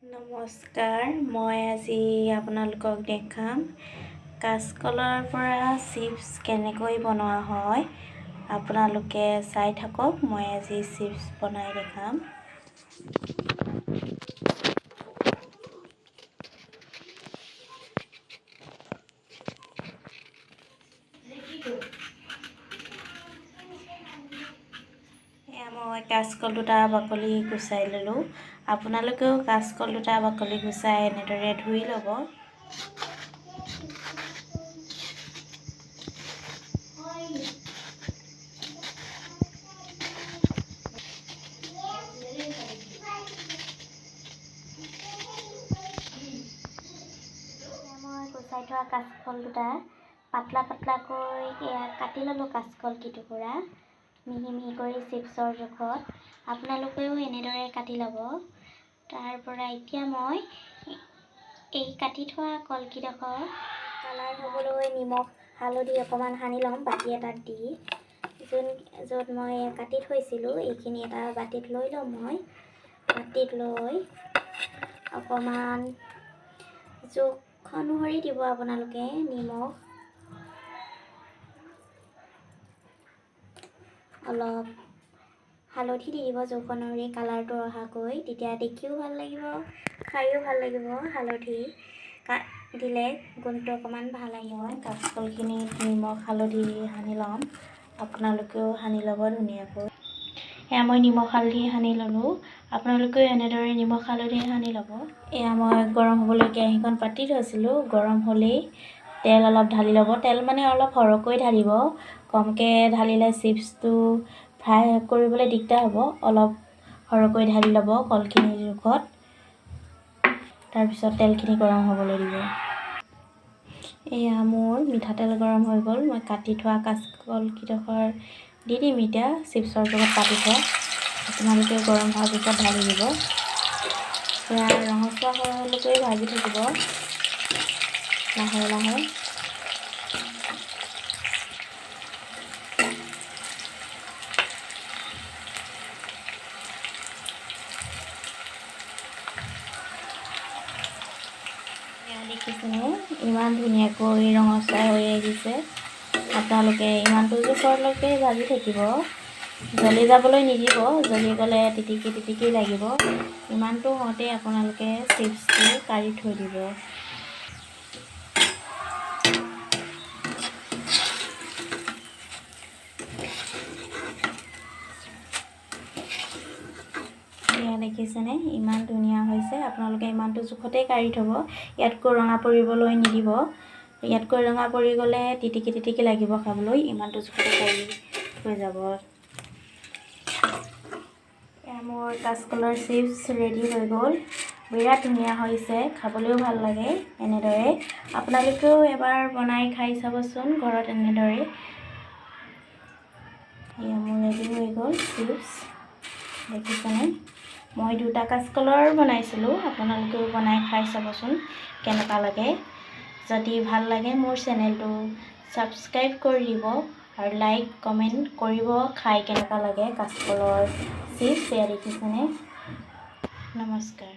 নমস্কাৰ, মই আজি আপোনালোকক দেখাম কাচকলৰ পৰা চিপছ কেনেকৈ বনোৱা হয়। আপোনালোকে চাই থাকক, মই আজি চিপছ বনাই দেখাম। এয়া মই কাচকল দুটা বাকলি গুচাই ল'লোঁ। আপোনালোকেও কাচকল দুটা বাকলি গুচাই এনেদৰে ধুই ল'ব। মই গুচাই থোৱা কাচকল দুটা পাতলা পাতলাকৈ এয়া কাটি ল'লোঁ। কাচকল কেইটুকুৰা মিহি মিহি কৰি চিপছৰ জোখত আপোনালোকেও এনেদৰে কাটি ল'ব। তাৰ পৰা এতিয়া মই এই কাটি থোৱা কলকেইডোখৰ কালাৰ হ'বলৈ নিমখ হালধি অকণমান সানি ল'ম বাতি এটাত দি। য'ত মই কাটি থৈছিলোঁ এইখিনি এটা বাতিত লৈ ল'ম। মই বাতিত লৈ অকণমান জোখ অনুসৰি দিব আপোনালোকে নিমখ, অলপ হালধি দি দিব জোখ অনুসৰি কালাৰটো অহাকৈ, তেতিয়া দেখিও ভাল লাগিব, খায়ো ভাল লাগিব। হালধি দিলে গোন্ধটো অকণমান ভাল আহিব। কাচকলখিনিত নিমখ হালধি সানি ল'ম, আপোনালোকেও সানি ল'ব ধুনীয়াকৈ। এয়া মই নিমখ হালধি সানি ল'লোঁ, আপোনালোকেও এনেদৰে নিমখ হালধি সানি ল'ব। এয়া মই গৰম হ'বলৈ কেৰাহীখন পাতি থৈছিলোঁ। গৰম হ'লেই তেল অলপ ঢালি ল'ব। তেল মানে অলপ সৰহকৈ ঢালিব, কমকৈ ঢালিলে চিপছটো ফ্ৰাই কৰিবলৈ দিগদাৰ হ'ব। অলপ সৰহকৈ ঢালি ল'ব কলখিনিৰ জোখত। তাৰপিছত তেলখিনি গৰম হ'বলৈ দিব। এয়া মোৰ মিঠাতেল গৰম হৈ গ'ল। মই কাটি থোৱা কাচকলকেইডোখৰ দি দিম এতিয়া চিপছৰ জোখত কাটি থোৱা। আপোনালোকে গৰম হোৱাৰ পিছত ঢালি দিব। এয়া ৰঙচুৱা হোৱালৈকে ভাজি থাকিব লাহে লাহে। দেখিছেনে ইমান ধুনীয়াকৈ ৰঙচুৱা হৈ আহিছে। আপোনালোকে ইমানটো জোখৰলৈকে ভাজি থাকিব, জ্বলি যাবলৈ নিদিব। জ্বলি গ'লে তিতিকি তিতিকি লাগিব। ইমানটো হওঁতেই আপোনালোকে চিপছটো কাঢ়ি থৈ দিব। এয়া দেখিছেনে ইমান ধুনীয়া হৈছে। আপোনালোকে ইমানটো জোখতেই কাঢ়ি থ'ব, ইয়াতকৈ ৰঙা পৰিবলৈ নিদিব। ইয়াতকৈ ৰঙা পৰি গ'লে তিতিকি তিতিকি লাগিব খাবলৈ। ইমানটো জোখতে কাঢ়ি হৈ যাব। এয়া মোৰ কাচকলৰ চিপছ ৰেডি হৈ গ'ল। বিৰাট ধুনীয়া হৈছে, খাবলৈও ভাল লাগে এনেদৰে। আপোনালোকেও এবাৰ বনাই খাই চাবচোন ঘৰত এনেদৰে। এয়া মোৰ ৰেডি হৈ গ'ল চিপছ, দেখিছেনে? মই দুটা কাচকলৰ বনাইছিলোঁ, আপোনালোকেও বনাই খাই চাবচোন কেনেকুৱা লাগে। যদি ভাল লাগে মোৰ চেনেলটো ছাবস্ক্ৰাইব কৰি দিব আৰু লাইক কমেণ্ট কৰিব খাই কেনেকুৱা লাগে কাচকলৰ চিপছ। এয়া দেখিছেনে? নমস্কাৰ।